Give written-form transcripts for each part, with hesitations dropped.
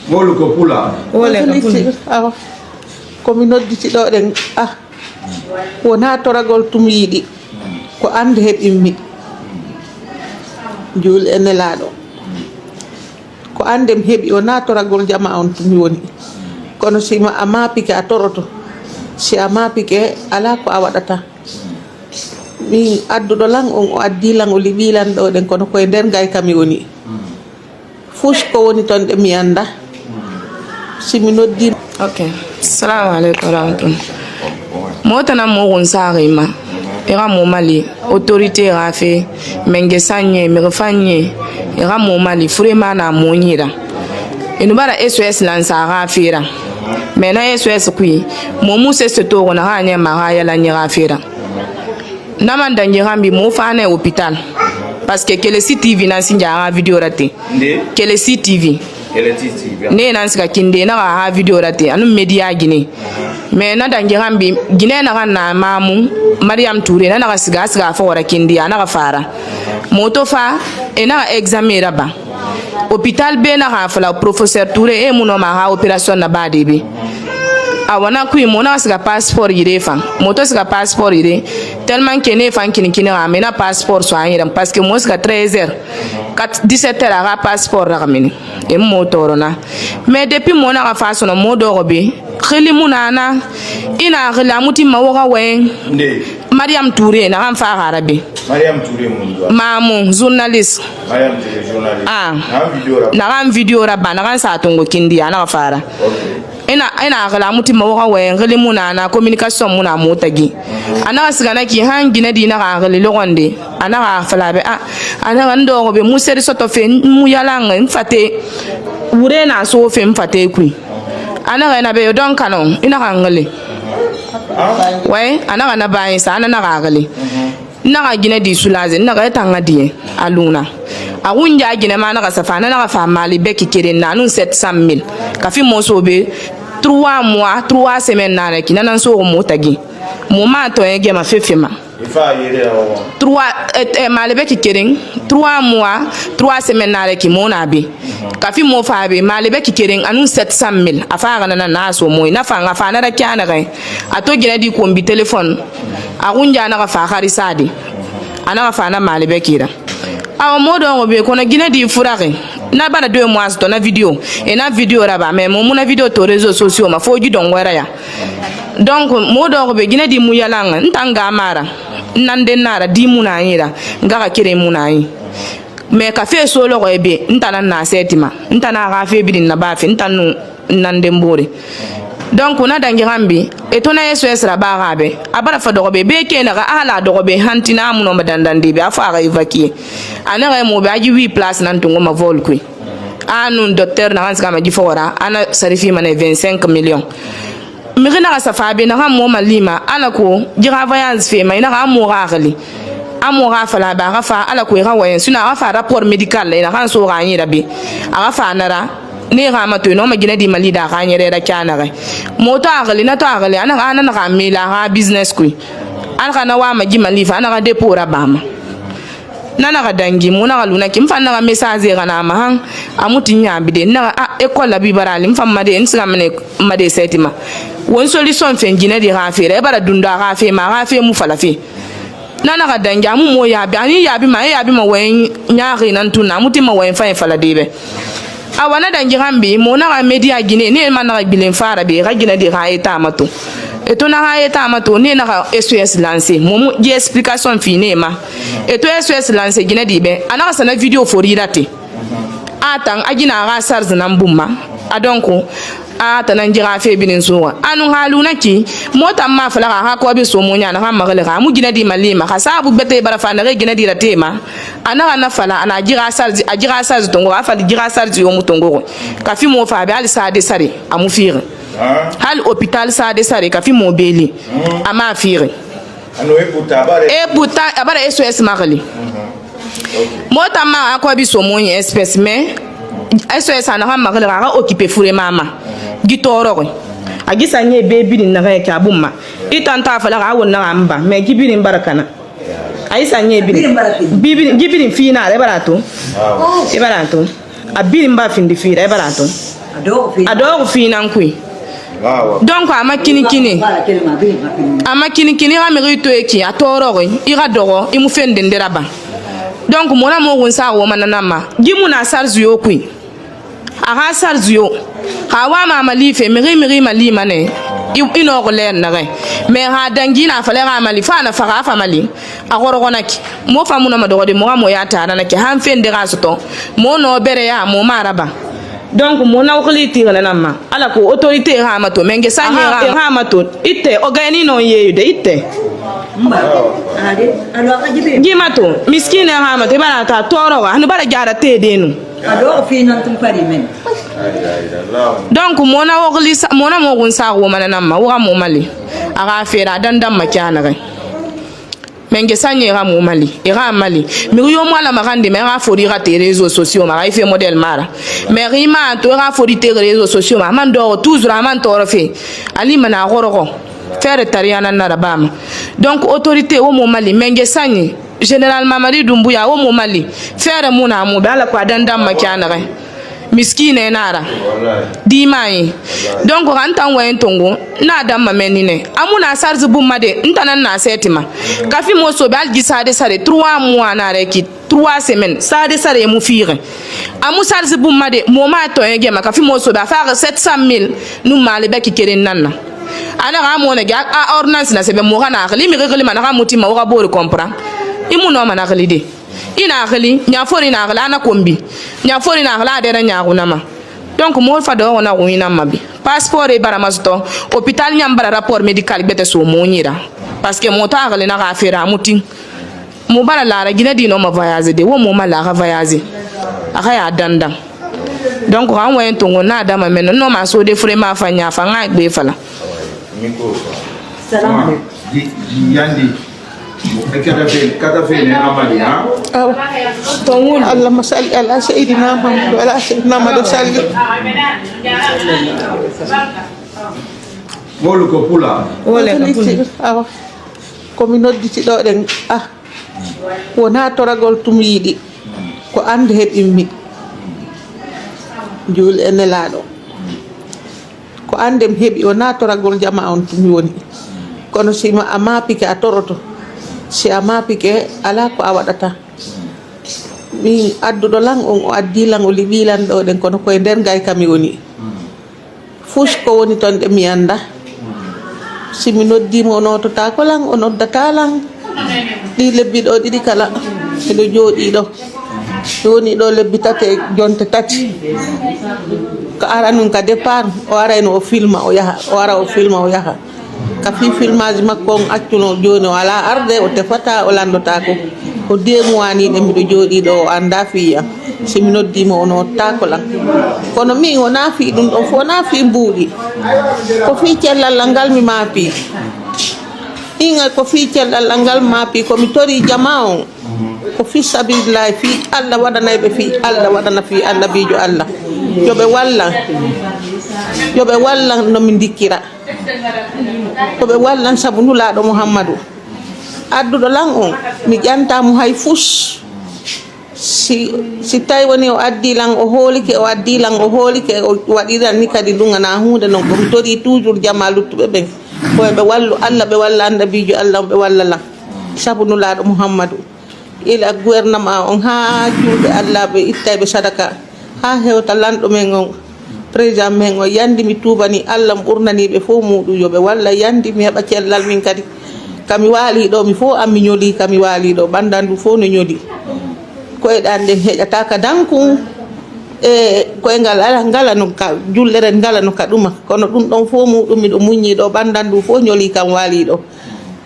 Wolu ko pula. Wole ka pula. Awa komi nodditi ɗo ɗen ah wona toragol tum yiiɗi ko ande heɓinmi juul e nelaɗo ko ande mi heeɓi wona toragol jama on tumi woni kono sima a mapike a toroto si a mapike ala ko a waɗata min adduɗo lan on o addi lan o liɓilan ɗo ɗen kono koye nder gay kami woni fus ko woni toon ɗe mi anda simi noddi. Ok, salamu alaikum warahmatullah. Mo tana mo gun sare ma ira mo mali autorité ra fe menge sanye mi fanye ira mo mali fure na mo nyira inu bara SOS lansa ra fera mais na SOS kui mo mu se se to na ha nya ma ha yala nyira fera na man dangi rambi mo fa na hôpital parce que kele CTV na sinja ra video rate. Nde? Kele CTV. Kele titi. Ne nan sika kinde na ha video rate anu media Guinée mais na dangi rambi Guinée na na mamu Mariam Touré na na siga siga fa wara kindi ana fara moto fa e na examen raba hôpital be na ha fala professeur Touré e muno ma ha opération na ba de be awana kui mo na siga passeport yire fan moto siga passeport yire tellement que ne fan kini kini ra na passeport so an yire parce que mo siga 13h 17h aga passeport ra mini e mo toro na. Mais depuis mo na ka fa sono mo do be khili munana ina khila muti ma woga wen. Nde? Mariam Touré na kan fa arabe. Mariam Touré mun do? Mamu journaliste. Mariam Touré journaliste. Ah. Na video ra? Na kan video ra ba na kan sa tongo kindi ana ka fara. Okay. Ina ina gala muti ma waxa wayan gili muna na communication muna mota gi ana siga na ki hangi na di na ka gili logonde ana ka fala be a ana kan do be mu seri soto fe mu yalanga mfate wure na so fe mfate kui ana ga na be don kano ina ka ngale ouais ana ka na bayin sa ana na ka gili na ka gine di sulaze na ka tanga di aluna a kunja gine ma na ka safa na ka fa mali be kikere na nu 700 000 ka fi mo so be 3 mois 3 semaines na na ki na nan so mo tagi mo ma to ye ma fefe ma. Ifa yere ya wa. 3 mali be kikere 3 mois 3 semaines na ki mo na be ka fi mo fa be mali be kikere anu 700 000 afa ga na na so mo na fa nga fa na da kyana ga a to gine di kombi téléphone a kunja na ka fa harisa di ana ka fa na mali be kira awo mo do be kono gine di furake na bana 2 mois to na video e na video raba mais mo muna video to réseaux sociaux ma fo ji don wara ya. Donc mo do be gine di mu yalanga ntanga mara nande nara di muna yira nga ka kire muna yi mais ka fe so lo ko be ntana na setima ntana ka fe bidin na ba fe ntanu nande mbore. Donc na dangi gambi e to na SOS ra ba ga be abara fa dogo be be ke na ga ala dogo be hantina amuno madandande be afa ga évacuer ana ga mo be aji 8 place nan tungo ma vol kui anu docteur na hanska ma ji fora ana sarifi ma 25 millions mixi naxa safa be naxan mo malima ala ko jixa voyage fe ma ina xa mo xa xili a mo xa fala be a xa fa ala ko i xa wayen sinon a xa fa rapport médical la ina xan so xa ɲira be a xa fa nara ne xa ma to ino ma gine di mali da xa ɲɛrɛ ra kya mo to a xili na to a xili ana ana naxa mila a xa business kui ala xa na wa ma ji mali fa ana xa dépôt ra bama nana ka dangi mu naxa luna ki n fan naxa message xana ma han amuti ɲabide n naxa a école la bi barali n fan made n siga mene made seti ma won solution fen jine di xa fere e bara dundo a xa fe ma a xa fe mu fala fe nana ka dangi amu mo yabi ani yabi ma e yabi ma wen ɲaxi nan tunna amuti ma wen fa fala debe awa na dangi xan bi mo naxa média Guinée ne ma naxa gbilen fara be xa gine di xa état ma to e to na xa état ma to ne naxa SOS lancé momu di explication fi ne ma e to SOS lancé Guinée di be a naxa sana video forira te a tan a gina a xa charge nan bumma a donc a tanan jira fe binin suwa anu halu naki mota ma fala ka ko bi so munya na magale ka mu gina di malima ka sabu bete bara fa na gina di ratema ana na fala ana jira sarzi a jira sarzi tongo a fali jira sarzi yo mutongo ka fi mo fa be al sa de sare amu firi hal hôpital sa de sare ka fi mo beli ama firi. Ano e puta bare. E puta abara SOS magale mota ma akɔ bi so mo espèce mais SOS ana ka magale ka occuper fure mama gi tɔɔrɔ a gisa nye be birin na ka bumma i tan ta fala ka won na amba mais gi birin barakana. Ayi sanye birin. Bibirin gibirin fina e bara to. E bara to. A birin ba findi fira e bara to. A dɔw fina nkui. Donc a ma kini kini. A ma kini kini ka migi to eki a tɔɔrɔ i ka dɔgɔ i mu fen dendera ban. Donc mona mo gun sa wo manana ma. Gimu na sarzu yo kui. A ka sarzu yo. Ka wa ma mali fe migi migi mali mane. I nɔgɔ lɛ nɛgɛ mɛ ha dangi na fale ka mali fa na faga fa mali a kɔrɔgɔna ki mo fa mun ma dɔgɔ de mo ka mo ya ta na ki han fen de ka sɔtɔ mo nɔ bɛrɛ ya mo ma araba donc mo na wuli ti na ma ala ko autorité ha ma to menge sa ha ma to ite ogani no ye de ite gima to miskine ha ma to bara ta tɔɔrɔ wa hanu bara jara te denu. Donc mona wogli mona mo gun sa wo mana namma wo mo mali aga fera dan dan makyana gai menge sanye ga mo mali e ga mali mi yo mo ala magande me ga fori ga te réseaux sociaux ma ga ife modèle mara me rima to ga fori te réseaux sociaux ma man do toujours man to fe ali mana gorogo faire tariana na rabama. Donc autorité wo mo mali menge sanye général Mamadi Doumbouya wo mo mali faire muna mo be ala ko dan dan makyana gai miskine nara di mai donc kan tan wayen tongo na dan ma menine amuna sarzi bumma de ntanan na setima kafi mo so be algi sade sare 3 mois na reki 3 semaines sade sare mu fire amu sarzi bumma de mo ma to ege ma kafi mo so be afara 700 000 nu male be kikere nanna ana ga mo na ga a ordonnance na sebe mo kana akli mi gli ma na ga mutima o ga bori comprend imu no ma na gli de ina akli nya fori na akli ana kombi nya fori na akli adera nya gunama. Donc mo fa do na ruina mabi passeport e bara masto hôpital nyam bara rapport médical bete so mo nyira parce que mo ta akli na ga fera mutin mo bara la gina di no ma voyage de wo mo ma la ga voyage aka ya dandan. Donc an wayen tongo na dama men no ma so de fure ma fa nya fa nga gbe fala. Salam alaikum. Yandi. Kata fe ne amali ha. Allahumma salli ala sayyidina Muhammad wa ala sayyidina Muhammad salli. Wolu ko pula. Wole ko pula. Awa. Ko mi nodditi ɗo ɗen ah wona toragol tum yiɗi ko ande heɓinmi juul e nelaɗo ko ande mi heeɓi wona toragol jama on tumi woni kono si a mapike a toroto si a mapike ala ko a waɗata min adduɗo lan on o addi lan o liɓilan ɗo ɗen kono koye nder gay kami woni fus ko woni toon ɗe mi anda si mi noddimo o notota ko lan o noddata lan ɗi lebbi ɗo ɗiɗi kala miɗo jooɗi ɗo mi woni ɗo lebbi tati e jonte tati ko ara nun ka départ o arayno o filma o yaha o ara o filma o yaha ka fi filmage makko on accuno joni o ala arde o tefata o landotako ko 2 mois ni ɗe miɗo jooɗi ɗo o anda fiyam si mi noddimo o nottako lan kono min wona fi ɗum ɗon fo wona fi mbuuɗi ko fi cellal ngal mi maapi inga ko fi cellal ngal maapi komi tori jama on ko fi sabilillahi fi Allah waɗanayɓe fi Allah waɗana fi annabijo Allah yoɓe wallan yoɓe wallan nomi dikkira yoɓe wallan saabu nulaɗo Mouhammadou adduɗo lan on mi ƴantamo hay fus si tawi woni o addi lan o hoolike o addi lan o hoolike o waɗiran ni kadi ɗum hunde noon komi tori toujours jama luttuɓe ɓen koyeɓe wallu Allah ɓe walla annabijo Allah ɓe walla lan saabu nulaɗo Mouhammadou ila gouvernement on ha julɓe Allah ɓe ittayɓe sadaka ha hewta lanɗo men on président men o yandi mi tubani Allah mi ɓurnaniɓe fof muɗum yoɓe walla yandi mi heɓa cellal min kadi kami waali ɗo mi fof am mi ñoli kami waali ɗo ɓandandu fof no ñoli koyeɗan ɗen heƴata ka dankum e koyngal ala ngala no ka jullere ngala no ka ɗuma kono ɗum ɗon fof muɗum miɗo muññi ɗo ɓandandu fof ñoli kam waali ɗo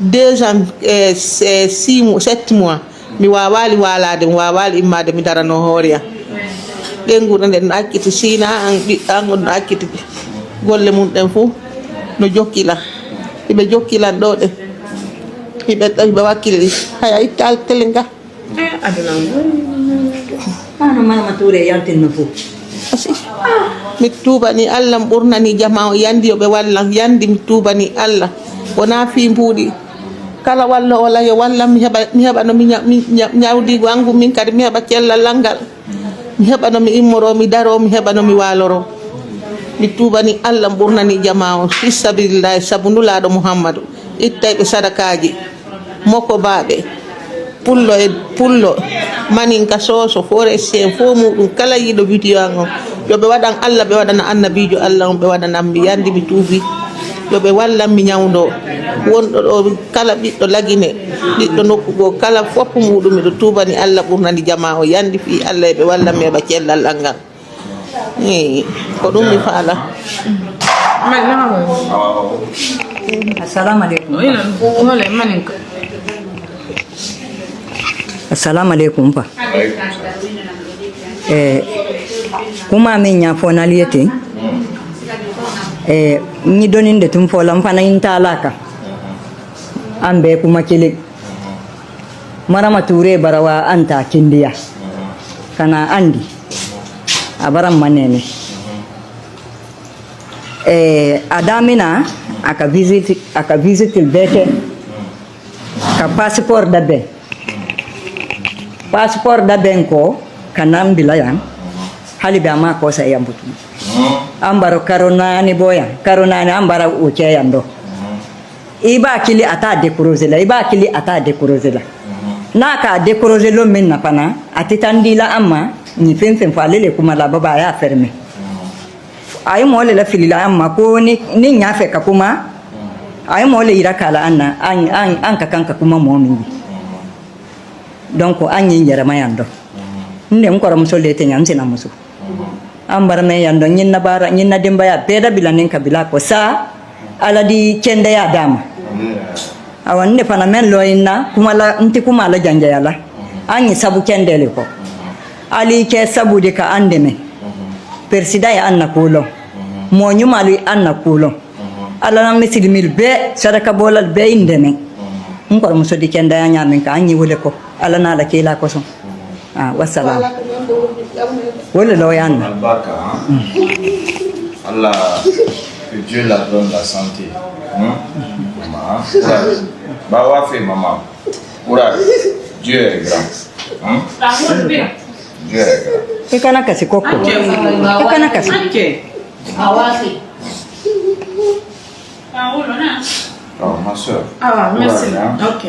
2 ans e 6 mois 7 mois mi wawali walade mi wawali immade mi darano hoore am ɗen gurɗe ɗen no akkiti sina an ɓiɗɗo an on no akkiti golle mum ɗen fof no jokkilan hiɓe jokkilan ɗo ɗen hiɓe wakkili haya ittal tele nga Ano mama Touré yaltinno fof. Mi tubani Allah mi ɓurnani jama o yandi yoɓe wallan yandi mi tubani Allah wona fi mbuuɗi Kala walla ola yo wallam mi heɓa mi heɓa no mi ñawdigo angu min kadi mi heɓa cellal ngal, mi heɓa no mi immoro, mi daro, mi heɓa no mi waloro. Mi tubani Allah, ɓurnani jama o fisabilillahi, saabu nulaɗo Mouhammadou ittayɓe sadakaji moko baɓe pullo e pullo maninka soso forestier fo muɗum. Kala yiiɗo vidéo an o, yoɓe waɗan Allah, ɓe waɗana annabijo Allah on, ɓe waɗanammi yandi mi tuubi, yoɓe wallan mi ñawdo wonɗo ɗo. Kala ɓiɗɗo Lagine, ɓiɗɗo nokku goo, kala foppo muɗum, miɗo tubani Allah, ɓurnani jama o yandi fi Allah, eɓe wallanmi heɓa cellal al ngal. Eyi, ko ɗum mi faala. Assalamu alaikum. Wala maninka. Assalamu alaikum fa. Kuma min ɲɛfɔ n'ale ye ten, n ye dɔɔnin de tun fɔ la, n fana n taala kan an bɛɛ kuma kelen. Marama Ture barawa an ta kindiya ka na an di a bara ma nɛnɛ. A damina a ka visite, a ka visite bɛɛ kɛ ka passeport dabɛn, passeport dabɛn kɔ ka n'an bila yan. Hali bi a ma kɔsa yan butu. An baro karo 4 bɔ yan, karo 4 an bara o kɛ yan dɔ. I b'a kili, a t'a décrocher la, i b'a kili, a t'a décrocher la. N'a k'a décrocher lon min na fana, a tɛ taa n di la an ma nin fɛn fɛn fɔ ale le kuma la baba a y'a fermer. A ye mɔɔ le la filila an ma ko ni ɲa fɛ ka kuma, a ye mɔɔ le yira k'a la an na an ka kan ka kuma mɔɔ min ye. Donc an ye yɛrɛma yan dɔ. N de n kɔrɔmuso le tɛ ɲa, n sinamuso an bara mɛn yan dɔ. N ye na baara, n ye na denbaya bɛɛ dabila ni kabila kɔ sa ala di kɛndɛya d'a ma. Awa, n de fana mɛn lɔ in na kuma la, n tɛ kuma la janjaya la. An ye sabu kɛndɛ le kɔ, ali kɛ sabu de ka an dɛmɛ. Président ye an na ko lɔn, mɔɔ ɲumanlu ye an na ko lɔn, ala na misilimil bɛɛ, saraka bɔlal bɛɛ in dɛmɛ. N kɔrɔmuso di kɛndɛya ɲaamin ka an ye wele kɔ ala n'a la kela kosɔn. Ah, wassalam, wo le lɔ y'an na. Albarka, hein? Allah, que Dieu la donne la santé. Hein? Maman, courage. Bah, ouais, fait, maman. Courage. Dieu est grand. Hein? Dieu est grand. I kana kasi koko, i kana kasi. Oh, ma soeur. Ah, merci. Courage, hein? Ok.